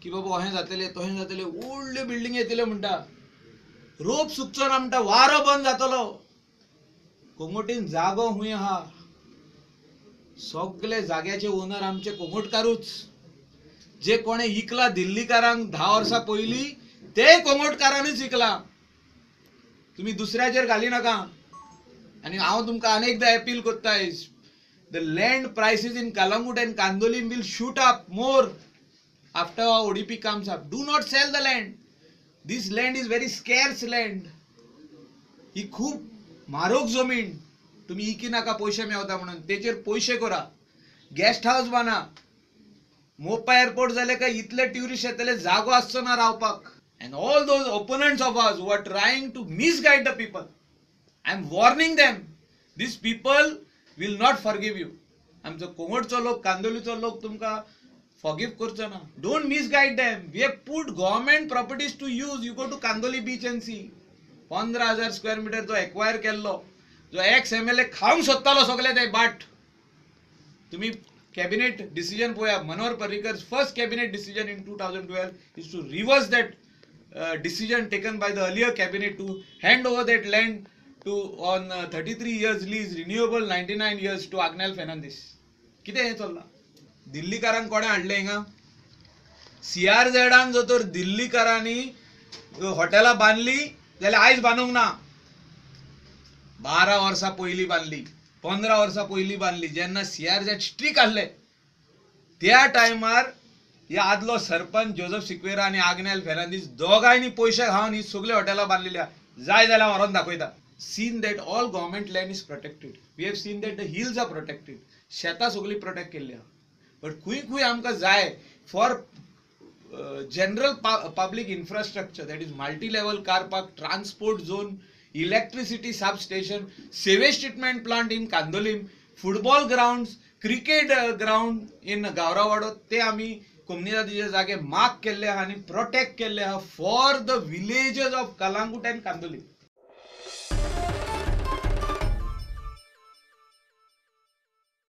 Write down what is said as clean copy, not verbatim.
की बाबा अहें जातलें तहें जातलें, व्हडल्यो बिल्डींग येतल्यो म्हणटा, रोप सुकचो ना म्हणटा, वारो बंद जातलो. कोंगोटीन जागो खूंय आहा, सगळे जाग्याचे ओनर आमचे कोंगोटकारूच. जे कोणे इकला दिल्लीकारांक 10 वर्सां पयलीं ते कोंगोटकारानूच इकला. तुमी दुसऱ्याचेर घाली नाका. आनी हांव तुमकां अनेकदां अपील करता, the land prices in Calangute and Candolim will shoot up more after ODP comes up. Do not sell the land. This land is very scarce land. ही खूब म्हारोग जमीन, तुमी इकी नाका पयशे मेवता म्हणून, तेचेर पयशे करा, गेस्ट हावस बाना. मोपा एअरपोर्ट जाले काय इतले ट्युरिस्ट येतले, जागो आसचो ना रावपाक. And all those opponents of us who are trying to misguide the people, I am warning them, these people will not forgive you. आमचो कोंगोटचो लोक, कांदोलीचो लोक तुमकां forgive करचो ना. Don't misguide them. We have put government properties to use. You go to Candolim beach and see. 15,000 square meter जो acquire केल्लो, जो x MLA खावंक सोदतालो सगळे ते बाट. तुम्ही कॅबिनेट डिसिजन पळया, Manohar Parrikar first cabinet decision in 2012 is to reverse that decision taken by the earlier cabinet to hand over that land to on 33 years lease, renewable 99 years to Agnel Fernandes. कितें हें चल्लां? दिल्लीकारांक कोणें हाडलें हिंगा? CRZान जर तर दिल्लीकारांनी हॉटेलां बांदली जाल्यार आयज बांदूंक ना, 12 वर्सां पयलीं बांदली, 15 वर्सां पयलीं बांदली. जेन्ना CRZ streak आहले त्या टायमार ह्या आदलो सरपंच जोजफ सिक्वेरा आनी आग्नेल फेर्नांदीस दोगांयनी पयशे खावन ही सगळीं हॉटेलां बांदलेली आहा. जाय जाल्यार व्हरोन दाखयता. Seen that all government land is protected. We have seen that the hills are protected. शेतां सगळीं प्रोटेक्ट केल्ली आहा. बट खूंय खूंय आमकां जाय for general public infrastructure, that is multi level car park, transport zone, electricity sub station, sewage treatment plant in Candolim, football ground, cricket ground in Gavrawado, ते आमी कोमनिदादीचे जागे मार्क केल्ले आहा आनी प्रोटेक्ट केल्ले आहा for the villages of Calangute and Candolim.